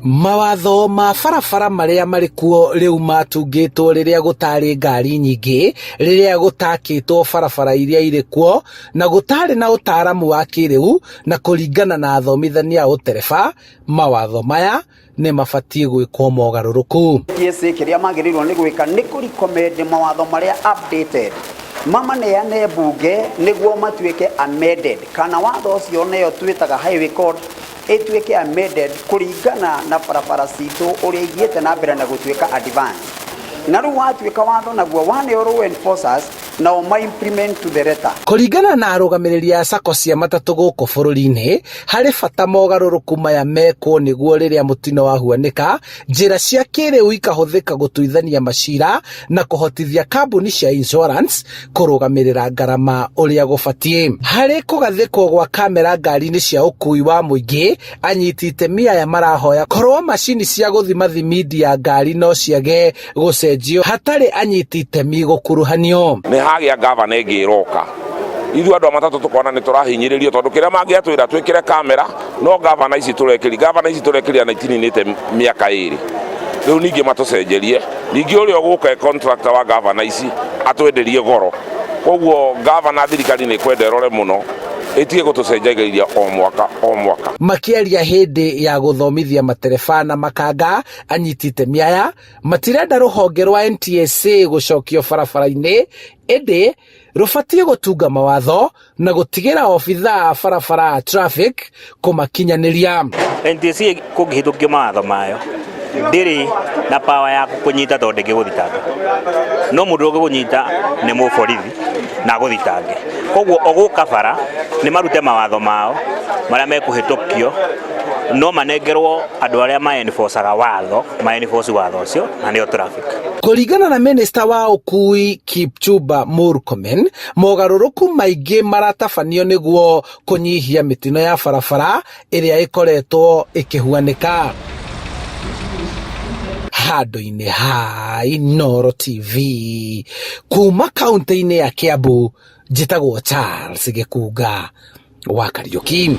Mawatho ma barabara marĩa marĩ kuo rĩu matungĩtwo rĩrĩa gũtarĩ ngari nyingĩ, rĩrĩa gũtakĩtwo barabara iria irĩ kuo, na gũtarĩ na ũtaaramu wa kĩrĩu na kũringana na athomithania a ũtereba, mawatho maya nĩ mabatiĩ gwĩkwo mogarũrũku. NTSA kĩrĩa magĩrĩirwo nĩ gwĩka nĩ kũ recommend mawatho marĩa updated mamaneane mbunge nĩguo matuĩke amended, kana watho ũcio nĩyo twĩtaga highway code ĩtuĩke amended kũringana na barabara citũ ũrĩa ithiĩte na mbere na gũtuĩka advance. Na rĩu watuĩka watho naguo waneorwo enforcers nao ma implement to the letter. Kũringana na arũgamĩrĩri a sacco cia matatũ gũkũ bũrũri-inĩ, harĩ bata mogarũrũku maya mekwo nĩguo rĩrĩa mũtino wahuanĩka, njĩra cia kĩrĩu ikahũthĩka gũtuithania macira na kũhotithia kambuni cia insurance kũrũgamĩrĩra ngarama ũrĩa gũbatiĩ. Harĩ kũgathĩkwo gwa kamera ngari-inĩ cia ũkui wa mũingĩ, anyiti itemi aya marahoya korwo macini cia gũthima thimindi ya ngari no ciage gũcenjio hatarĩ anyiti itemi gũkuruhanio. Nĩ hagĩa gavana ĩngĩ ĩroka, ithuĩ andũ a matatũ tũkona nĩ tũrahinyĩrĩrio tondũ kĩrĩa mangĩatwĩra twĩkĩre kamera no gavana ici tũrekĩri gavana ici tũrekĩria na itininĩte mĩaka ĩrĩ rĩu, ningĩ matũcenjerie, ningĩ ũrĩa ũgũka e contractor wa gavana ici atwenderie goro. Koguo gavana, thirikari nĩ kwenda ĩrore mũno ĩtige gũtũcenjagĩria o mwaka o mwaka. Makĩaria hĩndĩ ya gũthomithia matereba na makanga, anyiti itemi aya matirenda rũhonge rwa NTSA gũcokio barabara-inĩ, ĩndĩ rũbatiĩ gũtunga mawatho na gũtigĩra obithaa a barabara a traffic kũmakinyanĩria. NTSA kũngĩhĩtũkio mawatho mayo ndĩrĩ na power ya kũnyita tondũ ndĩngĩgũthitanga, no mũndũ ũngĩkũnyita nĩ mũborithi na agũthitange. Koguo ogũka bara nĩ marute mawatho mao marĩa mekũhĩtũkio, no manengerwo andũ arĩa ma enforcaga watho, ma enforce watho ũcio, na nĩo traffic. Kũringana na minista wa ũkui Kipchumba Murkomen, mogarũrũku maingĩ maratabanio nĩguo kũnyihia mĩtino ya barabara ĩrĩa ĩkoretwo ĩkĩhuanĩka. Handũ-inĩ ha Inooro TV kuma kaũntĩ-inĩ ya Kiambu, njĩtagwo Charles Gĩkunga wa Kariũki.